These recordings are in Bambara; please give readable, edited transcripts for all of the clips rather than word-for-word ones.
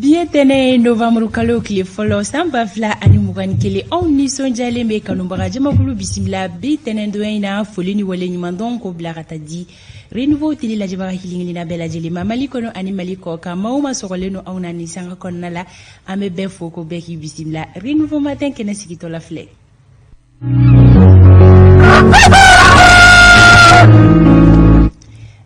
Bi ye tɛnɛ ye, novembre kalo tile fɔlɔ, san 2021. Anw nisɔndiyalen bɛ kanubaga jamakulu bisimila bi tɛnɛndonya in na. Foli ni wale ɲumandɔn ko bila ka taa di Renouveau Télé lajɛbaga kelen kelenna bɛɛ lajɛlen ma, Mali kɔnɔ ani Mali kɔ kan. Maaw ma sɔgɔlen don anw na nin sanga kɔnɔna la, an bɛ bɛɛ fo ko bɛɛ k'i bisimila. Renouveau Matin kɛnɛ sigitɔ la filɛ.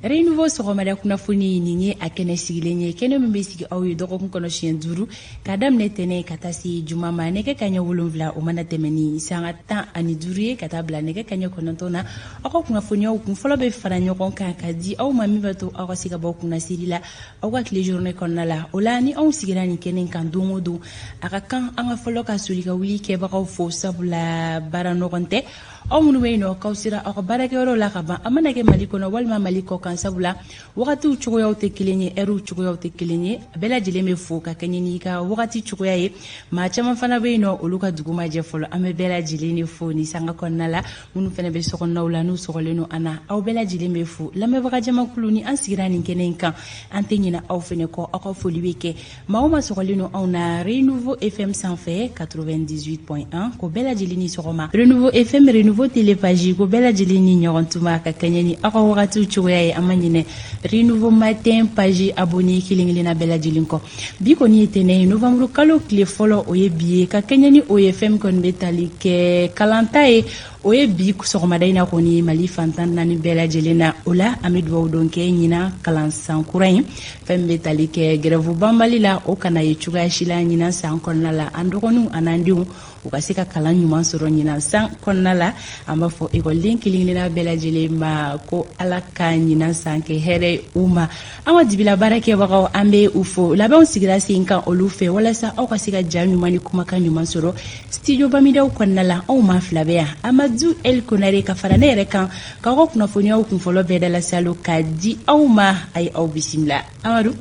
Renouveau sɔgɔmada kunnafoni, nin ye a kɛnɛ sigilen ye, kɛnɛ min bɛ sigi aw ye dɔgɔkun kɔnɔ siɲɛ 5, ka daminɛ tɛnɛ ka taa se juma ma, nɛgɛ kaɲɛ 7 o mana tɛmɛ ni sanga 15 ye, ka taa bila nɛgɛ kaɲɛ 9 na. Aw ka kunnafoniyaw kun fɔlɔ bɛ fara ɲɔgɔn kan ka di aw ma, min b'a to aw ka se ka bɔ kunnasiri la aw ka tile journée kɔnɔna la. O la, ni anw sigira nin kɛnɛ kan don o don, a ka kan an ka fɔlɔ ka soli ka wuli kɛbagaw fo, sabula baara ɲɔgɔn tɛ. Aw minnu bɛ yen nɔ k'aw sera aw ka baarakɛyɔrɔ la ka ban, a mana kɛ Mali kɔnɔ walima Mali kɔ kan, sabula wagatiw cogoyaw tɛ kelen ye, ɛriw cogoyaw tɛ kelen ye, a bɛɛ lajɛlen bɛ fo ka kɛɲɛ n'i ka wagati cogoya ye. Maa caman fana bɛ yen nɔ, olu ka dugu ma jɛ fɔlɔ. An bɛ bɛɛ lajɛlen de fo nin sanga kɔnɔna la. Minnu fana bɛ sokɔnɔnaw la, n'u sɔgɔlen don an na, aw bɛɛ lajɛlen bɛ fo. Lamɛnbaga jamakulu, ni an sigira nin kɛnɛ in kan, an tɛ ɲinɛ aw fana kɔ. Aw ka foli bɛ kɛ maa o maa sɔgɔlen don anw na Renouveau FM sanfɛ 98.1, ko bɛɛ lajɛlen ni sɔgɔma. Renouveau FM, Renouveau Télé page, ko bɛɛ lajɛlen ni ɲɔgɔn tuma ka kɛɲɛ ni aw ka wagatiw cogoya ye. An ma ɲinɛ Renouveau Matin page abonné kelen kelenna bɛɛ lajɛlen kɔ. Bi kɔni ye tɛnɛ ye, novembre kalo tile fɔlɔ, o ye bi ye. Ka kɛɲɛ ni o ye, fɛn min kɔni bɛ tali kɛ kalanta ye, o ye bi sɔgɔmada in na kɔni Mali fan 14 bɛɛ lajɛlen na. O la, an bɛ dugawu don kɛ ɲinan kalan san kura in, fɛn min bɛ tali kɛ grève banbali la, o kana ye cogoya si la ɲinan san kɔnɔna la. An dɔgɔninw an'an denw, u ka se ka kalan ɲuman sɔrɔ ɲinan san kɔnɔna la. An b'a fɔ ekɔliden kelen kelenna bɛɛ lajɛlen ma ko Ala ka ɲinan san kɛ hɛrɛ u ma. An ka dibila baarakɛbagaw, an bɛ u fo. Labɛnw sigira sen kan olu fɛ walasa aw ka se ka ja ɲuman ni kumakan ɲuman sɔrɔ studio Bamidaw kɔnɔna la. Anw maa fila bɛ yan, Amadu El Konare ka fara ne yɛrɛ kan, k'aw ka kunnafoniyaw kunfɔlɔ bɛɛ dalasalo ka di aw ma. A ye aw bisimila. Amadu,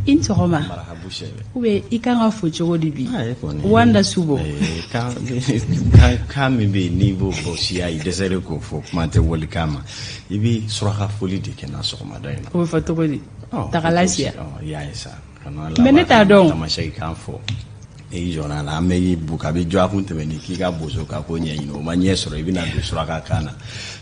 i ni sɔgɔma. Ou bien i kan ka fo cogo di bi? Wanda subo. Kan min bɛ yen n'i b'o fɔ siya, i dɛsɛlen k'o fɔ, kuma tɛ walikan ma. I bɛ suraka foli de kɛ na sɔgɔmada in na. O bɛ fɔ cogo di? Tagala siya. I y'a ye sa. Mais ne t'a dɔn. Tamasɛki kan fɔ n'i jɔnna la, an bɛ y'i bu a bɛ jɔ a kun tɛmɛni k'i ka bozo ka ko ɲɛɲini, o ma ɲɛ sɔrɔ, i bɛna don suraka kan na.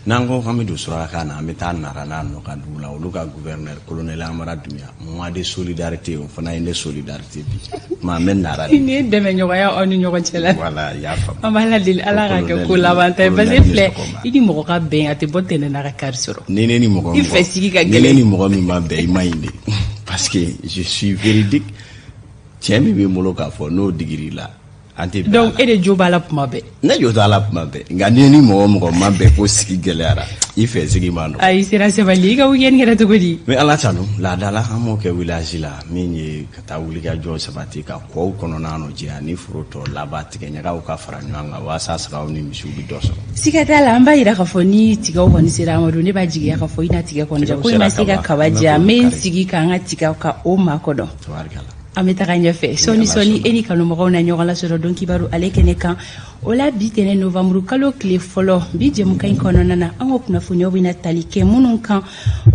N'an ko k'an bɛ don suraka kan na, an bɛ taa Nara n'a nɔ ka dugu la, olu ka gouverneur, colonel Amara Dunbiya. Mois de solidarité, o fana ye ne solidarité bi tuma an bɛ Nara de. Nin ye dɛmɛɲɔgɔnya aw ni ɲɔgɔn cɛ la. Voilà, i y'a faamu. An b'Ala deli, Ala k'a kɛ ko laban ta ye, parce que filɛ, i ni mɔgɔ ka bɛn, a tɛ bɔ tɛnɛn na ka kari sɔrɔ. Ni ne ni mɔgɔ i fɛ sigi ka gɛlɛn. Ni ne ni mɔgɔ min ma bɛn, i ma ɲi de, parce que je suis véridique. Tiɲɛ min bɛ n bolo k'a fɔ, n'o digir'i la, an tɛ bɛn. Donc e de jo b'a la tuma bɛɛ. Ne jo t'a la tuma bɛɛ, nka ni ni mɔgɔ mɔgɔ ma bɛn ko sigi gɛlɛyara, i fɛ sigi ma nɔgɔn. Ayi, sera sabali. I ka weekend kɛra cogo di? N bɛ Ala tanu. Laada la, an b'o kɛ village la, min ye ka taa wulikajɔ sabati ka kɔw kɔnɔna nɔ jɛya ni foro tɔ laban tigɛ ɲagaw ka fara ɲɔgɔn kan, walasa sagaw ni misiw bɛ dɔ sɔrɔ. Siga t'a la, an b'a yira k'a fɔ ni tigaw kɔni sera, Amadu, ne b'a jigiya k'a fɔ i na tigɛ kɔni ja ko i ma se ka kaba diya, n bɛ n sigi k'an ka tigaw ka o makɔnɔ. Tabarikala. An bɛ taga ɲɛfɛ sɔɔni sɔɔni, e ni kanumɔgɔw na ɲɔgɔn lasɔrɔ don kibaru ale kɛnɛ kan. O la, bi tɛnɛ novembre kalo tile fɔlɔ, bi jɛmukan in kɔnɔna na, an ka kunnafoniyaw bɛna tali kɛ minnu kan,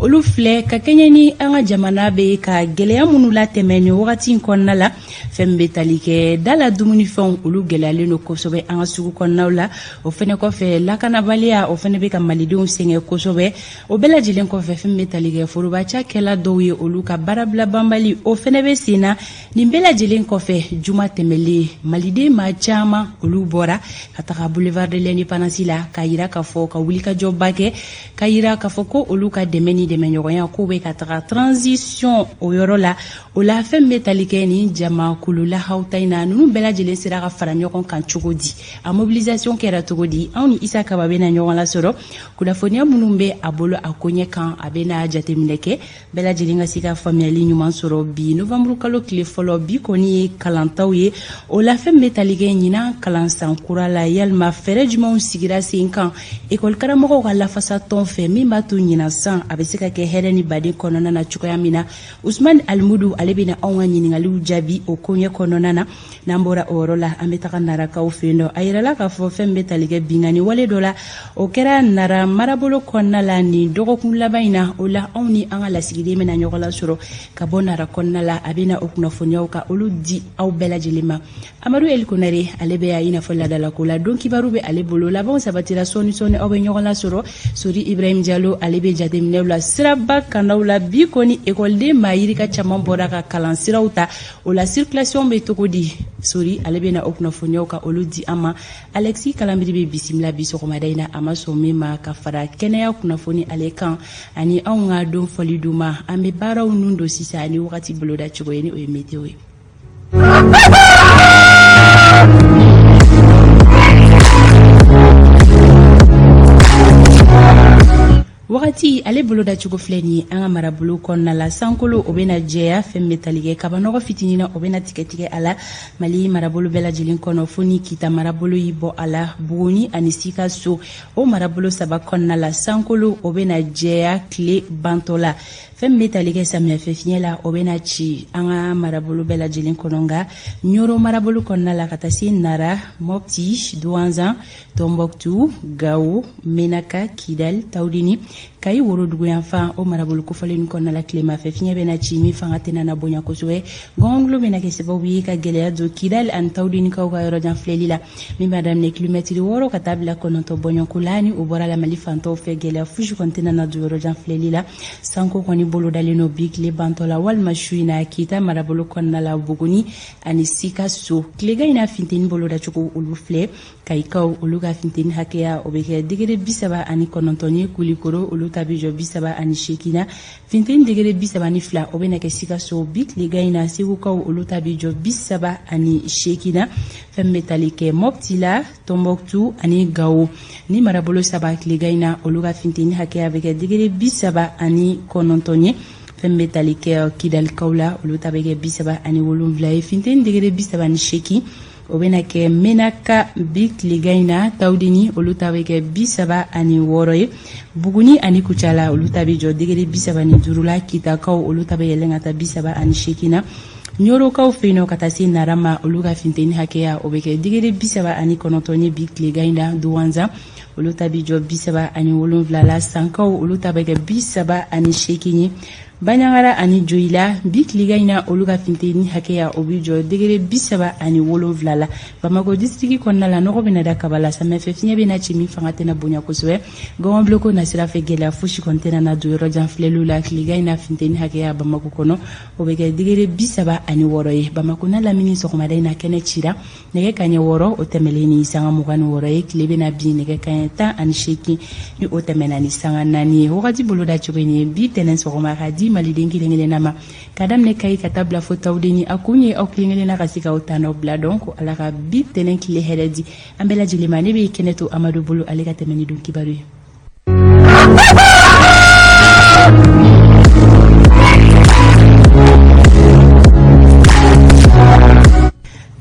olu filɛ: ka kɛɲɛ ni an ka jamana bɛ ka gɛlɛya minnu latɛmɛ nin wagati in kɔnɔna la, fɛn min bɛ tali kɛ da la dumunifɛnw, olu gɛlɛyalen don kosɛbɛ an ka sugu kɔnɔnaw la. O fɛnɛ kɔfɛ, lakanabaliya, o fɛnɛ bɛ ka malidenw sɛgɛn kosɛbɛ. O bɛɛ lajɛlen kɔfɛ, fɛn bɛ tali kɛ foroba cakɛla dɔw ye, olu ka baarabila banbali, o fɛnɛ bɛ sen na. Nin bɛɛ lajɛlen kɔfɛ, juma tɛmɛlen, maliden maa caman, olu bɔra ka taga boulevard de l'Indépendance la k'a yira k'a fɔ ka wulikajɔba kɛ, ka yira k'a fɔ ko olu ka dɛmɛ ni dɛmɛɲɔgɔnya ko bɛ ka taga transition o yɔrɔ la. O la, fɛn bɛ tali kɛ nin jamakulu lahawuta in na, ninnu bɛɛ lajɛlen sera ka fara ɲɔgɔn kan cogo di? A mobilisation kɛra cogo di? Anw ni Isa Kaba bɛna ɲɔgɔn lasɔrɔ. Kunnafoniya minnu bɛ a bolo a koɲɛ kan, a bɛna jateminɛ kɛ, bɛɛ lajɛlen ka se ka faamuyali ɲuman sɔrɔ. Bi novembre kalo tile fɔlɔ, bi kɔni ye kalantaw ye. O la, fɛn bɛ tali kɛ ɲinan kalan san kura la, yalima fɛɛrɛ jumɛnw sigira sen kan ekɔli karamɔgɔw ka lafasatɔn fɛ min b'a to ɲinan san a bɛ se ka kɛ hɛrɛ ni baden kɔnɔna na cogoya min na? Usman Alimudu, ale bɛna anw ka ɲininkaliw jaabi o koɲɛ kɔnɔna na. N'an bɔra o yɔrɔ la, an bɛ taga Narakaw fɛ yen nɔ. A yirala k'a fɔ fɛn bɛ tali kɛ binkanni wale dɔ la, o kɛra Nara marabolo kɔnɔna la nin dɔgɔkun laban in na. O la, anw ni an ka lasigiden bɛna ɲɔgɔn lasɔrɔ ka bɔ Nara kɔnɔna la. A bɛna o kunnafoniyaw ka olu di aw bɛɛ lajɛlen ma. Amadu El Konare, ale bɛ yan i n'a fɔ laadalako la, don kibaru bɛ ale bolo. Labanw sabatira sɔɔni sɔɔni, aw bɛ ɲɔgɔn lasɔrɔ. Sori Ibrahim Jalo, ale bɛ jateminɛw la siraba kandaw la. Bi kɔni, ekɔliden maa yirika caman bɔra ka kalan siraw ta, o la circulation bɛ cogo di? Sori, ale bɛna o kunnafoniyaw ka olu di an ma. Alexis Kalambiri bɛ bisimila bi sɔgɔmada in na, a ma sɔn min ma ka fara kɛnɛya kunnafoni ale kan ani anw ka don fɔli duman. An bɛ baaraw nun don sisan ani wagati boloda cogo ye, ni o ye météo ye. Wagati ale bolodacogo filɛ nin ye an ka marabolo kɔnɔna la. Sankolo, o bɛna jɛya. Fɛn bɛ tali kɛ kabanɔgɔ fitinin na, o bɛna tigɛtigɛ a la Mali marabolo bɛɛ lajɛlen kɔnɔ, fo ni Kita marabolo y'i bɔ a la. Buguni ani Sikaso, o marabolo saba kɔnɔna la, sankolo, o bɛna jɛya tile bantɔ la. Fɛn bɛ tali kɛ samiyɛfɛ fiɲɛ la, o bɛna ci an ka marabolo bɛɛ lajɛlen kɔnɔ, nka Ɲɔrɔ marabolo kɔnɔna la ka taa se Nara, Mɔpti, Duwanzan, Tɔnbɔkutu, Gawo, Menaka, Kidal, Tawudeni, Kayi woroduguyanfan, o marabolo kofɔlen kɔnɔna la, tilemafɛ fiɲɛ bɛna ci min fanga tɛna na bonya kosɛbɛ. Gɔngɔndulo bɛna kɛ sababu ye ka gɛlɛya don Kidal ani Tawudenikaw ka yɔrɔjan filɛli la, min b'a daminɛ kilomɛtiri 6 ka taa bila 9 bɔɲɔgɔnko la. Ni o bɔra la, Mali fantɔw fɛ, gɛlɛya fosi kɔni tɛna na don yɔrɔjan filɛli la. Sanko kɔni bolodalen don bi tile bantɔ la walima su in na Kita marabolo kɔnɔna la, Buguni ani Sikaso. Tilegan in na, funteni bolodacogo olu filɛ. Kayikaw, olu ka funteni hakɛya, o bɛ kɛ degere 39 ye. Kulikoro, olu ta bɛ jɔ 38 na. Funteni degere 32, o bɛna kɛ Sikaso bi tilegan in na. Segukaw, olu ta bɛ jɔ 38 na. Fɛn bɛ tali kɛ Mɔpti la, Tɔnbɔkutu ani Gawo, ni marabolo saba, tilegan in na, olu ka funteni hakɛya bɛ kɛ degere 39 ye. Fɛn bɛ tali kɛ Kidalikaw la, olu ta bɛ kɛ 37 ye. Funteni degere 38, o bɛna kɛ Menaka bi tilegan in na. Tawudeni, olu ta bɛ kɛ 36 ye. Buguni ani Kucala, olu ta bɛ jɔ degere 35 la. Kitakaw, olu ta bɛ yɛlɛn ka taa 38 na. Ɲorokaw fɛ yen nɔ ka taa se Nara ma, olu ka funteni hakɛya, o bɛ kɛ degere 39 ye bi tilegan in na. Duwanzan, olu ta bɛ jɔ 37 la. Sankaw, olu ta bɛ kɛ 38 ye. Baɲagara ani Joyila, bi tilegan in na, olu ka funteni hakɛya, o bɛ jɔ degere 37 la. Bamakɔ disiriki kɔnɔna la, nɔgɔ bɛna da kaba la. Samiyɛfɛ fiɲɛ bɛna ci min fanga tɛna bonya kosɛbɛ. Gɔngɔnbiloko nasira fɛ, gɛlɛya fosi kɔni tɛna na don yɔrɔ jan filɛliw la. Tilegan in na, funteni hakɛya Bamakɔ kɔnɔ, o bɛ kɛ degere 36 ye. Bamakɔ n'a lamini, sɔgɔmada in na, kɛnɛ cira nɛgɛ kaɲɛ 6, o tɛmɛlen ni sanga 26 ye. Tile bɛna bin nɛgɛ kaɲɛ 18, ni o tɛmɛna ni sanga 4 ye. Wagati boloda cogo in ye bi tɛnɛn sɔgɔma ka di Maliden kelen kelenna ma, ka daminɛ Kayi ka taa bila fo Tawudeni. A kun ye aw kelen kelenna ka se k'aw tannɔ bila dɔn ko Ala ka bi tɛnɛn tile hɛrɛ di an bɛɛ lajɛlen ma. Ne bɛ kɛnɛ to Amadu bolo, ale ka tɛmɛ ni don kibaru ye.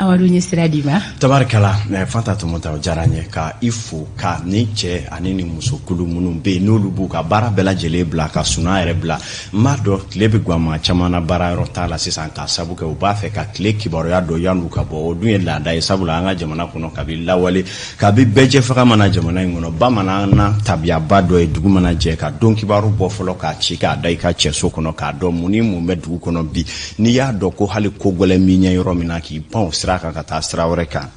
Amadu, ye sira di ma. Tabarikala Fanta Tɔmɔta, o diyara n ye ka i fo ka ni cɛ ani ni musokulu minnu bɛ yen, n'olu b'u ka baara bɛɛ lajɛlen bila ka sunan yɛrɛ bila. N b'a dɔn tile bɛ gan maa caman na baara yɔrɔ t'a la sisan, k'a sabu kɛ u b'a fɛ ka tile kibaruya dɔn yan'u ka bɔ. O dun ye laada ye, sabula an ka jamana kɔnɔ, kabi lawale, kabi bɛɛjɛ fanga ma na jamana in kɔnɔ, bamanan na tabiyaba dɔ ye, dugu mana jɛ, ka don kibaru bɔ fɔlɔ k'a ci k'a da i ka cɛso kɔnɔ, k'a dɔn mun ni mun bɛ dugu kɔnɔ bi. N'i y'a dɔn ko hali ko gɛlɛn min ɲɛ yɔrɔ min na, k'i pan o sira kan ka taa sira wɛrɛ kan,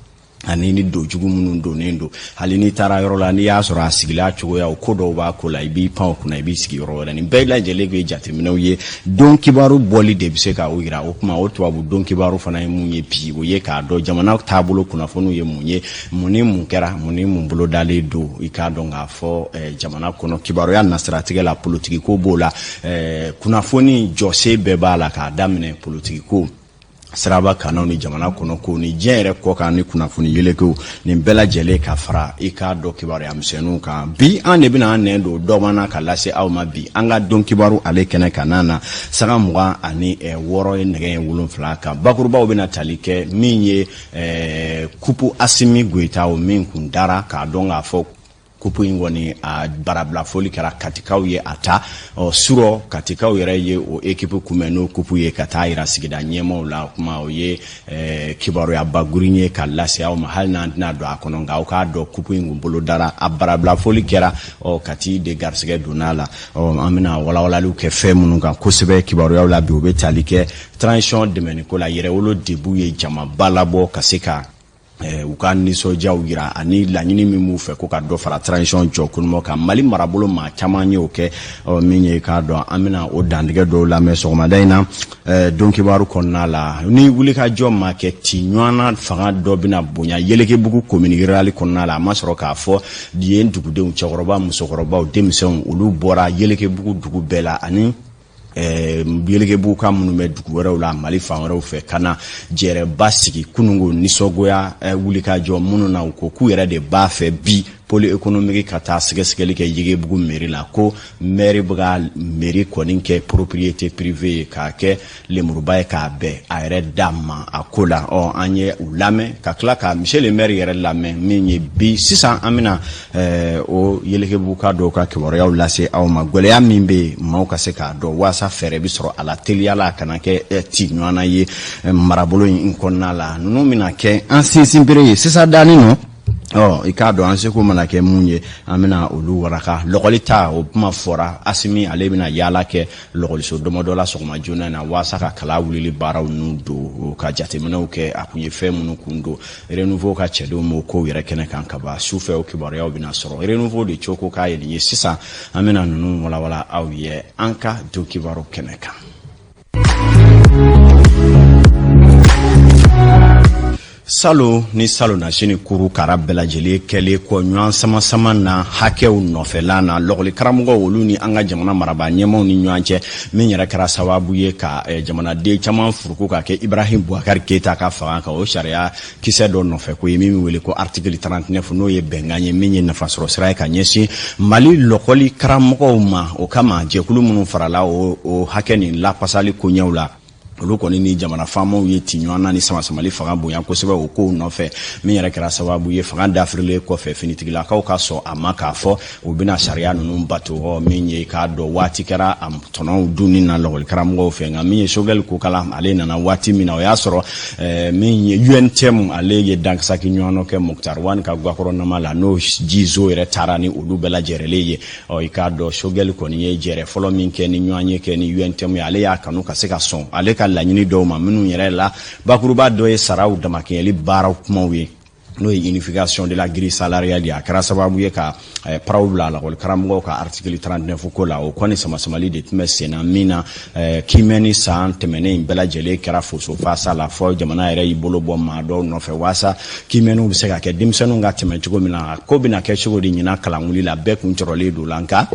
ani ni donjugu minnu donnen don, hali n'i taara yɔrɔ la, n'i y'a sɔrɔ a sigila cogoya o ko dɔw b'a ko la, i b'i pan o kunna, i b'i sigi yɔrɔ wɛrɛ. Nin bɛɛ lajɛlen bɛ jateminɛw ye. Don kibaru bɔli de bɛ se ka o yira. O tuma, o tubabu don kibaru fana ye mun ye bi? O ye k'a dɔn jamana taabolo kunnafoniw ye mun ye, mun ni mun kɛra, mun ni mun bolodalen don. I k'a dɔn k'a fɔ jamana kɔnɔ kibaruya nasiratigɛ la, politikiko b'o la, kunnafoni jɔsen bɛɛ b'a la, k'a daminɛ politikiko Siraba kannaw ni jamana kɔnɔ ko ni diɲɛ yɛrɛ kɔ kan ni kunnafoni yelekew, nin bɛɛ lajɛlen ka fara i k'a dɔn kibaruya misɛnninw kan. Bi an de bɛna an nɛn don dɔman ka lase aw ma bi an ka don kibaru ale kɛnɛ kan n'a na sanga 26 ye nɛgɛ ye 7 kan. Bakurubaw bɛna tali kɛ min ye kupu Asimi Goyita, o min kun dara k'a dɔn k'a fɔ kupu in kɔni a barabila foli kɛra, Katikaw ye a ta. Ɔ surɔ Katikaw yɛrɛ ye o ekipu kunbɛn n'o kupu ye ka taa yira sigida ɲɛmaaw la. O kuma o ye kibaruya bagurin ye ka lase aw ma, hali n'an tɛna don a kɔnɔ, nka aw k'a dɔn kupu in kun bolo dara, a barabila foli kɛra. Ɔ Kati de garisɛgɛ donna a la. Ɔ an bɛna walawalaliw kɛ fɛn minnu kan kosɛbɛ kibaruyaw la bi, o bɛ tali kɛ transition dɛmɛniko la. Yɛrɛwolo Debout ye jamaba labɔ ka se ka u ka nisɔndiyaw yira ani laɲini min b'u fɛ ko ka dɔ fara transition jɔ kunumɔ kan Mali marabolo. Maa caman ye o kɛ. Min ye k'a dɔn an bɛna o dantigɛ dɔw lamɛn sɔgɔmada in na don kibaru kɔnɔna la. Ni wulikajɔ ma kɛ ci ɲɔgɔnna, fanga dɔ bɛna bonya Yelekebugu commune rurale kɔnɔna la. A ma sɔrɔ k'a fɔ yen dugudenw, cɛkɔrɔba, musokɔrɔbaw, denmisɛnw, olu bɔra Yelekebugu dugu bɛɛ la ani Yelekebugu ka minnu bɛ dugu wɛrɛw la Mali fan wɛrɛw fɛ, ka na jɛrɛba sigi kununko nisɔngoya wulikajɔ minnu na. U ko k'u yɛrɛ de b'a fɛ bi pôle économique ka taa sɛgɛsɛgɛli kɛ Yegebugu mairie la, ko maire bɛ ka mairie kɔni kɛ propriété privée ye, k'a kɛ lemuruba ye, k'a bɛn a yɛrɛ da ma a ko la. Ɔ an ye u lamɛn ka tila ka monsieur le maire yɛrɛ lamɛn. Min ye bi sisan, an bɛna o Yelekebugu ka dɔw ka kibaruyaw lase aw ma. Gɛlɛya min bɛ yen, maaw ka se k'a dɔn walasa fɛɛrɛ bɛ sɔrɔ a la teliya la, a kana kɛ ci ɲɔgɔnna ye marabolo in kɔnɔna la. Ninnu bɛna kɛ an sinsinbere ye sisan daani nɔ. Ɔ i k'a dɔn an seko mana kɛ mun ye, an bɛna olu waraka. Lɔgɔli ta, o kuma fɔra, Asimi ale bɛna yaala kɛ lɔgɔliso dɔmɔdɔ la sɔgɔma joona na walasa ka kala wulili baaraw ninnu don, ka jateminɛw kɛ a kun ye fɛn minnu kun don. Renouveau ka cɛdenw m'o kow yɛrɛ kɛnɛ kan kaban. Sufɛ o kibaruyaw bɛna sɔrɔ. Renouveau de cogo k'a ye nin ye. Sisan an bɛna ninnu walawala aw ye an ka don kibaru kɛnɛ kan. Salo ni salo na sini, kuru kara bɛɛ lajɛlen kɛlen kɔ ɲɔgɔn sama-sama na hakɛw nɔfɛla na lɔgɔli karamɔgɔw, olu ni an ka jamana marabaa ɲɛmaw ni ɲɔgɔn cɛ, min yɛrɛ kɛra sababu ye ka jamanaden caman furuku ka kɛ Ibrahim Boubacar Keita ka fanga kan, o sariya kisɛ dɔ nɔfɛ ko ye min bɛ wele ko article 39, n'o ye bɛnkan ye min ye nafasɔrɔ sira ye ka ɲɛsin Mali lɔkɔli karamɔgɔw ma. O kama jɛkulu minnu farala o hakɛ nin lapasali koɲɛw la, olu kɔni ni jamana faamaw ye ti ɲɔgɔn na ni samasamali fanga bonya kosɛbɛ o kow nɔfɛ, min yɛrɛ kɛra sababu ye fanga dafirilen kɔfɛ, finitigilakaw ka sɔn a ma k'a fɔ u bɛna sariya ninnu bato. Ɔ min ye k'a dɔn waati kɛra a tɔnɔw dunni na lɔgɔli karamɔgɔw fɛ. Nka min ye Choguel Kokala, ale nana waati min na, o y'a sɔrɔ min ye UNTM, ale ye dankisaki ɲɔgɔn kɛ Moctar Ouane ka gakɔrɔnama la, n'o jizo yɛrɛ taara ni olu bɛɛ lajɛrɛlen ye. Ɔ i k'a dɔn Choguel kɔni ye jɛrɛ fɔlɔ min kɛ ni ɲɔgɔn ye kɛ ni UNTM ye, ale y'a kanu ka se ka sɔn ale ka laɲini dɔw ma, minnu yɛrɛ la bakuruba dɔ ye saraw damakɛɲɛli baaraw kumaw ye, n'o ye unification de la grille salariale ye. A kɛra sababu ye ka paraw bila lakɔli karamɔgɔw ka article 39 ko la. O kɔni samasamali de tun bɛ sen na, min na kiimɛni san tɛmɛnen in bɛɛ lajɛlen kɛra foso fasa la, fɔ jamana yɛrɛ y'i bolo bɔ maa dɔw nɔfɛ walasa kiimɛniw bɛ se ka kɛ, denmisɛnninw ka tɛmɛ cogo min na. A ko bɛna kɛ cogo di ɲinan kalanwuli la? Bɛɛ kun cɔrɔlen don la, nka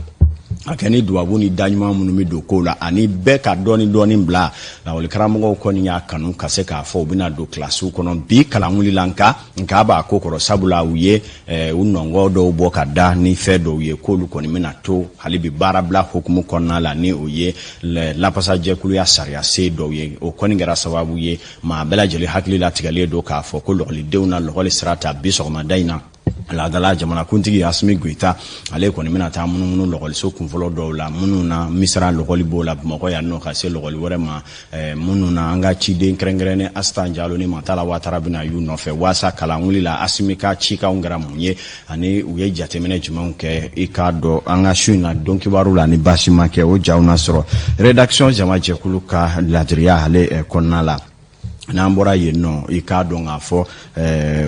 a kɛ ni dubabu ni da ɲuman minnu bɛ don kow la ani bɛɛ ka dɔɔni dɔɔni bila, lakɔli karamɔgɔw kɔni y'a kanu ka se k'a fɔ u bɛna don kilasiw kɔnɔ bi kalanwuli la. Nka a b'a ko kɔrɔ, sabula u ye u nɔngɔ dɔw bɔ ka da ni fɛn dɔw ye k'olu kɔni bɛna to hali bi baarabila hukumu kɔnɔna la, ni o ye lapasajɛkulu ya sariya se dɔw ye. O kɔni kɛra sababu ye maa bɛɛ lajɛlen hakili latigɛlen don k'a fɔ ko lɔgɔlidenw na lɔgɔli sira ta bi sɔgɔmada in na. Laadala jamanakuntigi Asimi Goyita, ale kɔni bɛna taa munumunu lɔgɔliso kunfɔlɔ dɔw la, minnu na Misira lɔgɔli b'o la, Bamakɔ yan nɔ, ka se lɔgɔli wɛrɛ ma, minnu na an ka ciden kɛrɛnkɛrɛnnen Asitan Jalo ni Matala Watara bɛna y'u nɔfɛ walasa kalanwuli la Asimi ka cikanw kɛra mun ye ani u ye jateminɛ jumɛnw kɛ. I k'a dɔn an ka su in na don kibaru la, ni baasi ma kɛ, o jaw na sɔrɔ rédaction jamajɛkulu ka ladiriya ale kɔnɔna la. N'an bɔra yen nɔ, i k'a dɔn k'a fɔ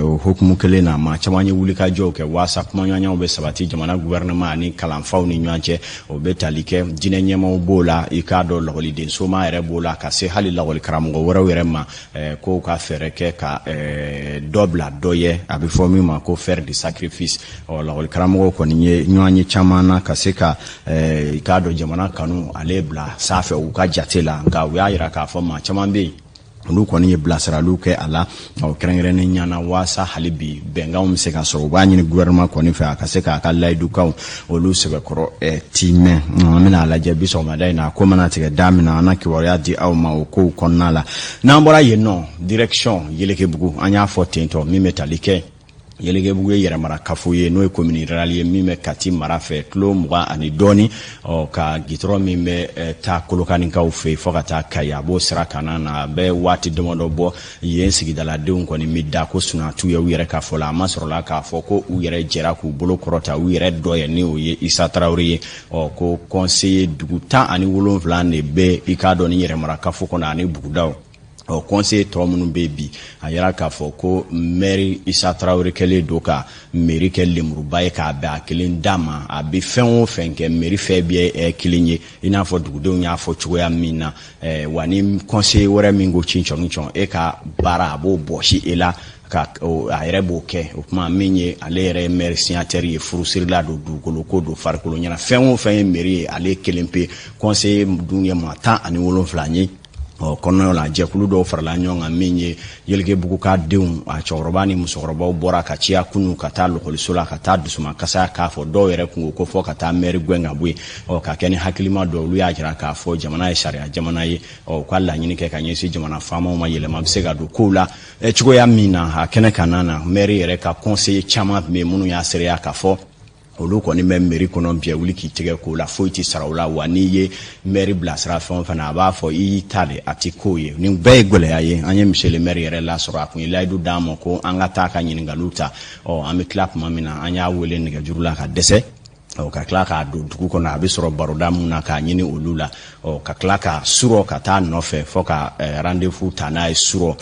o hukumu kelen na, maa caman ye wulikajɔw kɛ walasa kumaɲɔgɔnyaw bɛ sabati jamana gouvernement ani kalanfaw ni ɲɔgɔn cɛ. O bɛ tali kɛ diinɛ ɲɛmaaw b'o la, i k'a dɔn lɔgɔliden soma yɛrɛ b'o la, ka se hali lakɔli karamɔgɔ wɛrɛw yɛrɛ ma, k'o ka fɛɛrɛ kɛ ka dɔ bila dɔ ye, a bɛ fɔ min ma ko faire de sacrifice. Ɔ lakɔli karamɔgɔw kɔni ye ɲɔgɔn ye caman na ka se ka i k'a dɔn jamana kanu ale bila sanfɛ u ka jate la. Nka u y'a yira k'a fɔ maa caman bɛ yen Olu kɔni ye bilasiraliw kɛ a la o kɛrɛnkɛrɛnnen ɲana waasa hali bi bɛnkanw bɛ se ka sɔrɔ. U b'a ɲini gouvernement kɔni fɛ a ka se k'a ka layidukanw olu sɛbɛkɔrɔ timɛ. An bɛna a lajɛ bi sɔgɔmada in na, a ko mana tigɛ da min na, an na kibaruya di aw ma o kow kɔnɔna la. N'an bɔra yen nɔ, direction Yelekebugu. An y'a fɔ ten tɔ, min bɛ tali kɛ Yelekebugu ye yɛrɛmara kafo ye, n'o ye commune rurale ye min bɛ Kati mara fɛ, kilo 20 ani dɔɔni ɔ ka gitɔrɔ min bɛ taa Kolokanikaw fɛ yen fo ka taa Kayi, a b'o sira kana na. A bɛ waati damadɔ bɔ, yen sigidaladenw kɔni bɛ da ko sunatu ye u yɛrɛ ka fɔ la. A ma sɔrɔla k'a fɔ ko u yɛrɛ jɛra k'u bolo kɔrɔta u yɛrɛ dɔ ye, ni o ye Isa Tarawele ye. Ɔ ko conseiller dugu 17 de bɛ i k'a dɔn ni yɛrɛmara kafo kɔnɔ ani bugudaw. Ɔ conseiller tɔ minnu bɛ bi, a yira k'a fɔ ko maire Isa Tarawele kɛlen don ka mairie kɛ lemuruba ye k'a bɛn a kelen da ma. A bɛ fɛn o fɛn kɛ mairie fɛn bɛɛ kelen ye, i n'a fɔ dugudenw y'a fɔ cogoya min na. Wa ni conseiller wɛrɛ min ko ci cɔn cɔn e ka baara, a b'o bɔsi e la ka a yɛrɛ b'o kɛ. O kuma min ye ale yɛrɛ ye maire signataire ye, furusirila don, dugukolo ko don, farikolo ɲɛna, fɛn o fɛn ye mairie ye, ale kelen pe. Conseiller dun ye maa 17 ye. Ɔ kɔnɔna la, jɛkulu dɔw farala ɲɔgɔn kan min ye Yelekebugu ka denw, a cɛkɔrɔba ni musokɔrɔbaw bɔra ka ciya kunu ka taa lɔkɔliso la ka taa dusumakasa k'a fɔ. Dɔw yɛrɛ kun ko fɔ ka taa maire gɛn ka bɔ yen. Ɔ ka kɛ ni hakilima dɔ, olu y'a jira k'a fɔ jamana ye sariya jamana ye. Ɔ u ka laɲini kɛ ka ɲɛsin jamana faamaw ma, yɛlɛma bɛ se ka don kow la cogoya min na. A kɛnɛ kan na, maire yɛrɛ ka conseiller caman tun bɛ yen minnu y'a seereya k'a fɔ olu kɔni bɛ mairie kɔnɔ bi wuli k'i tigɛ k'o la, foyi tɛ sara o la. Wa n'i ye maire bilasira fɛn o fɛn na, a b'a fɔ i y'i ta de, a ti k'o ye. Nin bɛɛ ye gɛlɛya ye. An ye monsieur le maire yɛrɛ lasɔrɔ, a kun ye layidu d'an ma ko an ka taa ka ɲininkaliw ta. Ɔ an bɛ tila tuma min na, an y'a wele nɛgɛjuru la ka dɛsɛ. Ɔ ka tila k'a don dugu kɔnɔ, a bɛ sɔrɔ baroda mun na k'a ɲini olu la. Ɔ ka tila ka surɔ ka taa nɔfɛ fɔ ka rendez-vous ta n'a ye surɔ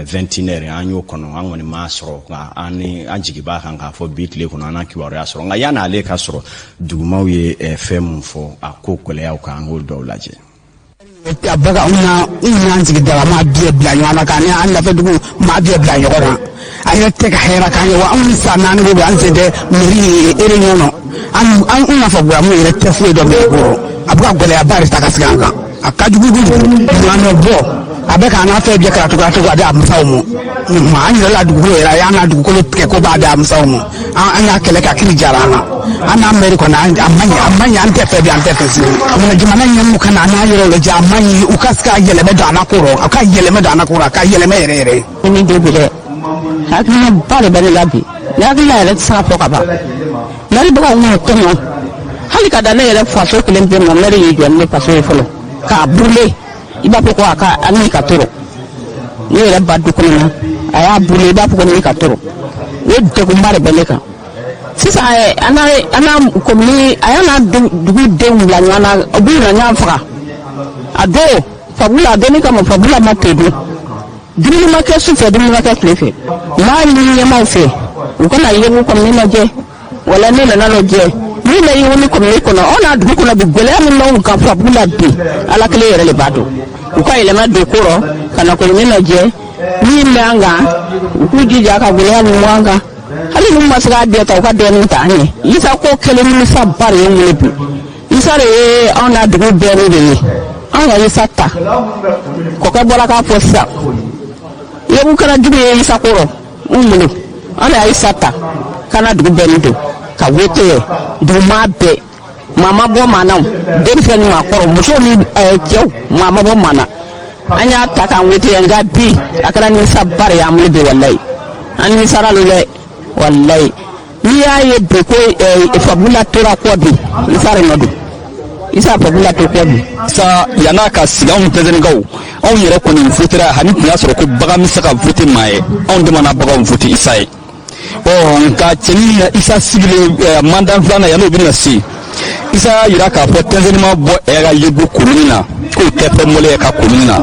21 heures. An y'o kɔnɔ, an kɔni m'a sɔrɔ, nka an ni an jigi b'a kan k'a fɔ bi tile kɔnɔ an na kibaruya sɔrɔ. Nka yan'ale ka sɔrɔ, dugumaw ye fɛn mun fɔ a ko gɛlɛyaw kan, an k'o dɔw lajɛ. A baga anw na, anw n'an sigida la maa bɛɛ bila ɲɔgɔn na, k'an ni an lafiya dugu maa bɛɛ bila ɲɔgɔn na. A yɛrɛ tɛ ka hɛrɛ k'an ye wa. Anw ni san 4 bɛ an sen tɛ mairie réunion nɔ. An n'a fɔ goya mun yɛrɛ tɛ foyi dɔn mairie kɔrɔ. A bɛ ka gɛlɛyaba de ta ka sigi an kan, a ka jugu kojugu. Ɲanɔ bɔ a bɛ k'an n'a fɛn bɛɛ kɛra cogoya cogo a di a musaw ma. An yɛrɛ la dugukolo yɛrɛ, a y'an ka dugukolo tigɛ ko b'a di a musaw ma. An y'a kɛlɛ ka kiri jara an na. An n'a mairie kɔni, a man ɲi, a man ɲi. An tɛ fɛ bi, an tɛ fɛ sini. Jamana ɲɛmɔgɔ ka na an n'a yɔrɔ lajɛ. A man ɲi, u ka se ka yɛlɛmɛ don a la kɔrɔ, a ka yɛlɛmɛ don a la kɔrɔ, a ka yɛlɛmɛ yɛrɛ yɛrɛ. Ni den bi dɛ, hakilina ba de bɛ ne la bi. Ne hakilina yɛrɛ tɛ se ka fɔ ka ban. Maire bɛ ka ŋun tɔɲɔ hali ka da ne yɛrɛ faso kelen pe ma. Maire y'i jɔ ni ne faso ye fɔlɔ k'a brûler, i b'a fɔ ko a ka a ni ka tɔrɔ. Ne yɛrɛ ba du kɔnɔ na, a y'a brûler, i b'a fɔ ko ni ka tɔrɔ. O degunba de bɛ ne kan sisan. An n'a komini, a y'a n'a dugu denw bila ɲɔgɔn na, u b'u na ɲɔgɔn faga. A don fabula, a donni kama fabula ma te dun, dumuni ma kɛ su fɛ, dumuni ma kɛ tile fɛ. N b'a ɲini ɲɛmaaw fɛ, u kana Yebu komini lajɛ wala ne nana lajɛ min bɛ Yebu komini kɔnɔ. Anw n'a dugu kɔnɔ bi, gɛlɛya min b'anw kan fabula bi, Ala kelen yɛrɛ de b'a dɔn. U ka yɛlɛma don ko rɔ ka na komini lajɛ min bɛ an kan, u k'u jija ka gɛlɛya min bɔ an kan. Hali n'u ma se k'a bɛɛ ta, u ka dɔɔnin ta an ye. Isa ko kɛlen, nimisa ba de ye n wele bi. Isa de ye anw n'a dugu bɛɛ de ye. Anw ka Isa ta kɔkɛ bɔra k'a fɔ sisan, Yebu kɛra jugu ye Isa kɔrɔ n bolo. An de y'a Isa ta ka na dugu bɛɛ ni don ka wote ye dugumaa bɛɛ. Maa ma bɔ maa na, denmisɛnnin ni maakɔrɔ, musow ni cɛw, maa ma bɔ maa na. An y'a ta k'an wote yan. Nka bi a kɛra nimisa ba de y'an bolo bi. Walayi, an nimisara lo dɛ. Walayi, n'i y'a ye bi ko fabula tora kɔ bi, Isa de nɔ don. Isa fabula to kɔ bi. Sa yann'a ka sigi, anw Tɛnzɛnikaw, anw yɛrɛ kɔni votera. Hani tun y'a sɔrɔ ko bagan bɛ se ka vote maa ye, anw de mana baganw vote Isa ye. Ɔ nka cɛnin Isa sigilen mandat filanan, yan'o bɛna se, Isa y'a yira k'a fɔ Tɛnzɛni ma bɔ ɛ ka Yebu komini na, k'o tɛ fɛn mɔlɛ ye ka komini na.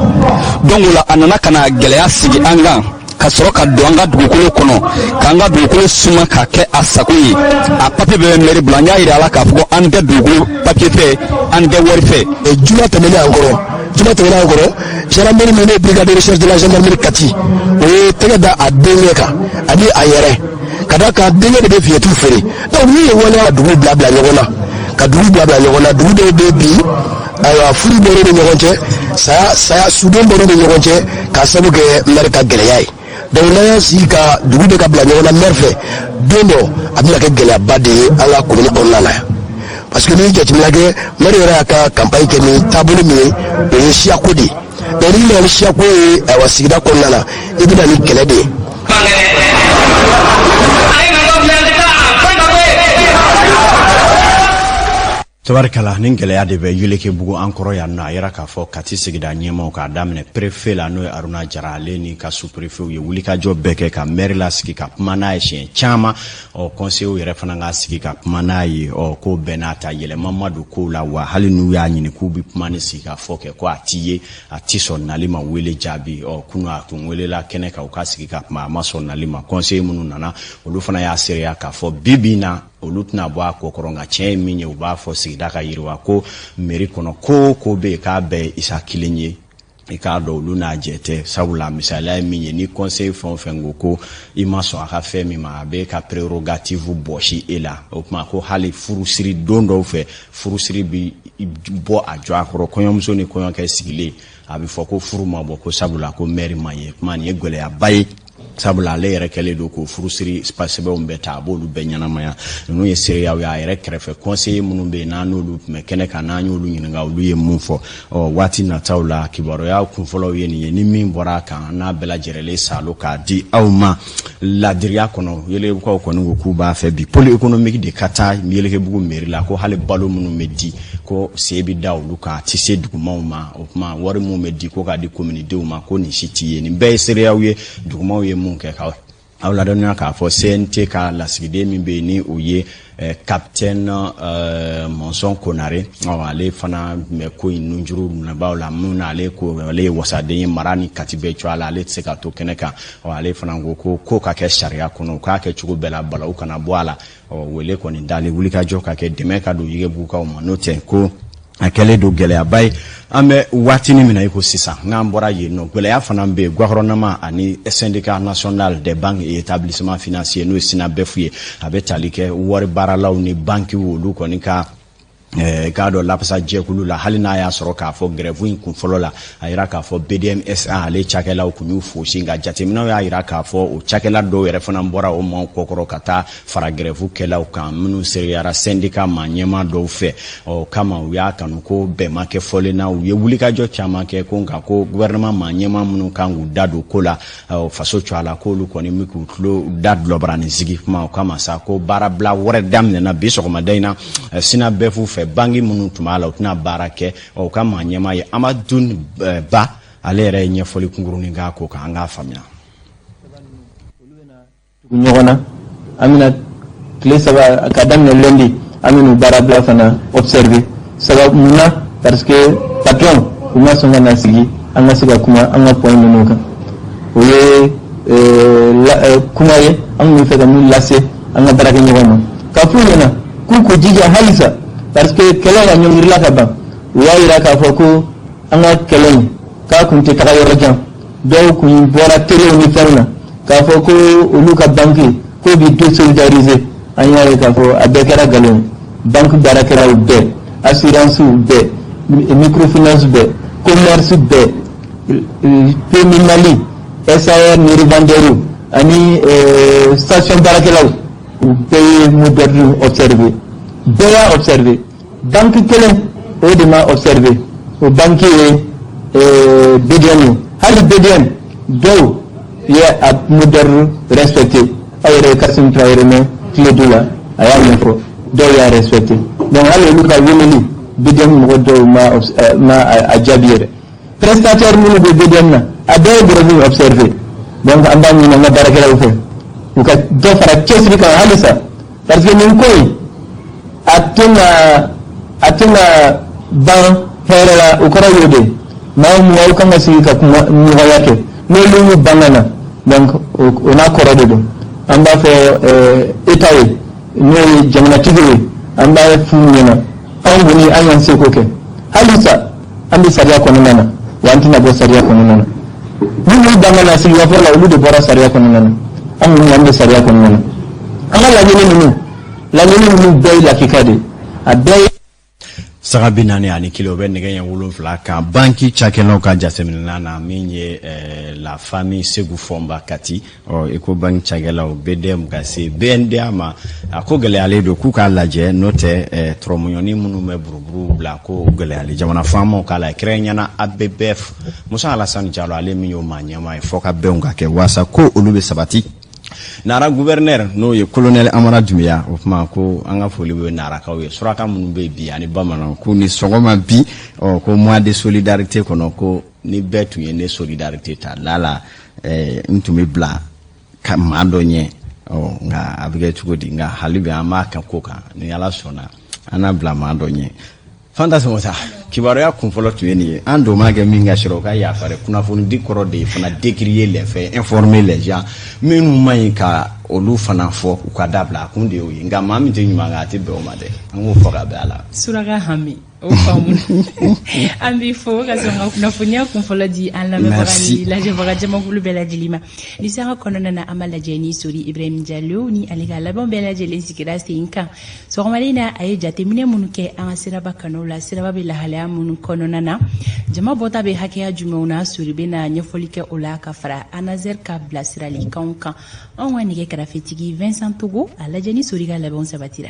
Donc o la, a nana ka na gɛlɛya sigi an kan ka sɔrɔ ka don an ka dugukolo kɔnɔ, k'an ka dugukolo suma k'a kɛ a sago ye. A papiye bɛɛ bɛ mairie bolo. An y'a yira a la k'a fɔ ko an tɛ dugukolo papiye fɛ, an tɛ wari fɛ. Juma tɛmɛnen an kɔrɔ, juma tɛmɛnen an kɔrɔ, gendarmerie min ye brigade de recherche de la gendarmerie Kati, o ye tɛgɛ da a denkɛ kan ani a yɛrɛ, ka d'a kan denkɛ de bɛ fiyɛtiw feere. Donc min ye waleya, ka dugu bila bila ɲɔgɔn na, ka dugu bila bila ɲɔgɔn na. Dugu dɔw bɛ bi Ayiwa, furu bɔr'u ni ɲɔgɔn cɛ, saya saya sudon bɔr'u ni ɲɔgɔn cɛ k'a sababu kɛ maire ka gɛlɛya ye. Donc n'an y'an sigi ka dugu bɛ ka bila ɲɔgɔn na maire fɛ, don dɔ a bɛna kɛ gɛlɛyaba de ye an ka commune kɔnɔna na yan, parce que n'i ye jateminɛ kɛ, maire yɛrɛ y'a ka campagne kɛ ni taabolo min ye, o ye siyako de ye. Donc n'i nana ni siyako ye, ayiwa, sigida kɔnɔna na, i bɛ na ni kɛlɛ de ye. Tabarikala, ni gɛlɛya de bɛ Yelekebugu an kɔrɔ yan nɔ. A yira k'a fɔ Kati sigida ɲɛmaw, k'a daminɛ préfet la, n'o ye Aruna Jara, ale ni ka sous-préfetw ye wulikajɔ bɛɛ kɛ ka maire lasigi ka kuma n'a ye siɲɛ caman. Ɔ, conseillers yɛrɛ fana ka sigi ka kuma n'a ye. Ɔ, ko bɛɛ n'a ta, yɛlɛma ma don kow la wa. Hali n'u y'a ɲini k'u bɛ kuma ni sigi ka fɔ kɛ, ko a ti ye, a ti sɔn nali ma wele jaabi. Ɔ, kunu a tun welela kɛnɛ kan u ka sigi ka kuma, a ma sɔn nali ma. Conseiller minnu nana, olu fana y'a seereya k'a fɔ bi bi in na, olu tɛna bɔ a ko kɔrɔ. Nka tiɲɛ ye min ye, u b'a fɔ sigida ka yiriwa ko mairie kɔnɔ, ko o ko bɛ yen, k'a bɛɛ ye Isa kelen ye. I k'a dɔn, olu n'a jɛ tɛ, sabula misaliya ye min ye, ni conseil fɛn o fɛn ko ko i ma sɔn a ka fɛn min ma, a bɛ ka prérogative bɔsi e la. O tuma ko hali furusiri don dɔw fɛ, furusiri bi bɔ a jɔ a kɔrɔ, kɔɲɔmuso ni kɔɲɔkɛ sigilen, a bɛ fɔ ko furu ma bɔ, ko sabula ko maire ma ye. Kuma nin ye gɛlɛyaba ye, sabula ale yɛrɛ kɛlen don k'o furusiri sɛbɛnw bɛɛ ta, a b'olu bɛɛ ɲɛnamaya. Ninnu ye seereyaw ye. A yɛrɛ kɛrɛfɛ conseiller minnu bɛ yen, n'an n'olu tun bɛ kɛnɛ kan, n'an y'olu ɲininka, olu ye mun fɔ? Ɔ, waati nataw la, kibaruya kunfɔlɔw ye nin ye. Ni min bɔra a kan, n'a bɛɛ lajɛlen salo k'a di aw ma ladiriya kɔnɔ. Yelekebugukaw kɔni ko k'u b'a fɛ bi pôle économique de ka taa Yelekebugu mairie la, ko hali balo minnu bɛ di, ko se bɛ da olu kan, a tɛ se dugumaw ma. O tuma wari minnu bɛ di ko k'a di kominidenw ma, ko nin si t'i ye. Nin bɛɛ ye seereyaw ye, dugumaw ye mun kɛ. Ka aw ladɔnniya k'a fɔ CNT ka lasigiden min bɛ yen, ni o ye capitaine Mɔnsɔn Konare, ale fana tun bɛ ko in nunjuru nabaw la mun na. Ale ko ale ye wasaden ye mara ni Kati bɛɛ cogoya la, ale tɛ se ka to kɛnɛ kan. Ale fana ko ko ko ka kɛ sariya kɔnɔ, u k'a kɛ cogo bɛɛ la, balawu kana bɔ a la. Ɔ, wele kɔni dali, wulikajɔ ka kɛ, dɛmɛ ka don Yelekebugukaw ma, n'o tɛ ko a kɛlen don gɛlɛyaba ye an bɛ waatinin min na i ko sisan. N'an bɔra yen nɔ, gɛlɛya fana bɛ yen gouvernement ani Syndicat national des banques et établissements financiers, n'o ye SYNABEF ye. A bɛ tali kɛ wari baaralaw ni bankiw, olu kɔni ka k'a dɔn lafasa jɛkulu la. Hali n'a y'a sɔrɔ k'a fɔ grève in kun fɔlɔ la, a yira k'a fɔ BDMSA ale cakɛlaw kun y'u fosi, nka jateminɛw y'a yira k'a fɔ o cakɛla dɔw yɛrɛ fana bɔra o maaw kɔkɔrɔ ka taa fara grève kɛlaw kan, minnu sereyara syndicat maa ɲɛmaa dɔw fɛ. Ɔ kama u y'a kanu ko bɛn ma kɛ fɔlen na. U ye wulikajɔ caman kɛ ko nka ko gouvernement maa ɲɛmaa minnu kan k'u da don ko la, faso cogoya la, k'olu kɔni bɛ k'u tulo da dulɔbaranin sigi kuma. O kama sa, ko baarabila wɛrɛ daminɛna bi sɔgɔmada in na SYNABEF fɛ. Banki minnu tun b'a la, u tɛna baara kɛ. O ka maa ɲɛmaa ye Amadu Ba, ale yɛrɛ ye ɲɛfɔli kunkurunin k'a ko kan, an k'a faamuya. Tugu ɲɔgɔn na, an bɛna tile 3 ka daminɛ lundi, an bɛna baarabila fana observer. Sababu mun na? Parce que patron u ma sɔn ka na sigi an ka se ka kuma an ka point ninnu kan. O ye kuma ye an tun bɛ fɛ ka min lase an ka baarakɛɲɔgɔn ma, ka f'u ɲɛna k'u k'u jija halisa, parce que kɛlɛ ka ɲɔngirila ka ban. U y'a yira k'a fɔ ko an ka kɛlɛ in k'a kun tɛ taga yɔrɔ jan. Dɔw kun bɔra telew ni fɛnw na k'a fɔ ko olu ka banque k'o bi désolidariser. An y'a ye k'a fɔ a bɛɛ kɛra nkalon ye. Banque baarakɛlaw bɛɛ, assurance bɛɛ, microfinance bɛɛ, commerce bɛɛ, PMU Mali, SAR ni revendeurs ani station baarakɛlaw, u bɛɛ ye mot d'ordre observé, bɛɛ y'a observé. Banque kelen o de ma observé, o banque ye BDM ye. Hali BDM dɔw ye a mot d'ordre respecté. Aw yɛrɛ ye Kasim Traoré mɛn tile du la, a y'a ɲɛfɔ, dɔw y'a respecté. Donc hali olu ka weleli, BDM mɔgɔ dɔw ma a jaabi yɛrɛ. Prestataire minnu bɛ BDM na, a bɛɛ ye grève observé. Donc an b'a ɲini an ka baarakɛlaw fɛ, u ka dɔ fara cɛsiri kan halisa, parce que nin ko in a tɛna ban hɛrɛ la. O kɔrɔ y'o de ye, maa o maa, aw kan ka sigi ka kuma ɲɔgɔnya kɛ, n'olu y'u ban ka na, donc o n'a kɔrɔ de don. An b'a fɔ État ye, n'o ye jamanatigi ye, an b'a f'u ɲɛna, anw kɔni an y'an seko kɛ, halisa an bɛ sariya kɔnɔna na, wa an tɛna bɔ sariya kɔnɔna na. Minnu y'u ban ka na sigikafɔ la, olu de bɔra sariya kɔnɔna na. An kɔni an bɛ sariya kɔnɔna na. An ka laɲini ninnu bɛɛ ye lakika de ye, a bɛɛ ye. Sanga 41, o bɛ nɛgɛ ɲɛ 7 kan. Banki cakɛlaw ka jateminɛ na, min ye la famille Segu Fɔnba Kati, ɔ Ecobank cakɛlaw, BDM ka se BNDA ma, a ko gɛlɛyalen don k'u k'a lajɛ, n'o tɛ tɔrɔmɔɲɔni minnu bɛ buruburu bila, ko gɛlɛyalen jamana faamaw k'a la, kɛrɛnkɛrɛnnenya ABBF, Musa Alasani Jalo, ale min y'o maa ɲɛmaa ye, fɔ ka bɛnw ka kɛ waasa ko olu bɛ sabati. Nara gouverneur, n'o ye colonel Amara Dunbiya, o tuma ko an ka foli bɛ Narakaw ye, suraka minnu bɛ bi ani bamananw, ko ni sɔgɔma bi, ɔ ko mois de solidarité kɔnɔ, ko ni bɛɛ tun ye ne solidarité ta lala, n tun bɛ bila ka maa dɔ ɲɛ. Ɔ nka a bɛ kɛ cogo di? Nka hali bi an b'a kan ko kan, ni Ala sɔnna, an n'a bila maa dɔ ɲɛ. Fanta Sɔgɔta, kibaruya kunfɔlɔ tun ye nin ye. An don m'a kɛ min ka sɔrɔ, o ka yafa dɛ. Kunnafoni kɔrɔ de ye fana décrier les faits, informer les gens. Minnu man ɲi, ka olu fana fɔ u ka dabila, a kun de y'o ye. Nka maa min tɛ ɲuman kɛ, a tɛ bɛn o ma dɛ, an k'o fɔ ka bɛn a la. Suraka hami, o faamu. An b'i fo ka sɔn ka kunnafoniya kunfɔlɔ di an lamɛnbaga ni lajɛbaga jamakulu bɛɛ lajɛlen ma. Ni sanga kɔnɔna na, an b'a lajɛ ni Sori Ibrahim Jalo ni ale ka labɛnw bɛɛ lajɛlen sigira sen kan. Sɔgɔmada in na, a ye jateminɛ minnu kɛ an ka siraba kanu la, siraba bɛ lahalaya minnu kɔnɔna na, jama bɔta bɛ hakɛya jumɛnw na, Sori bɛna ɲɛfɔli kɛ o la ka fara ANASER ka bilasiralikanw kan. Anw ka nɛgɛ karafetigi Vincent Togo, a lajɛ ni Sori ka labɛnw sabatira.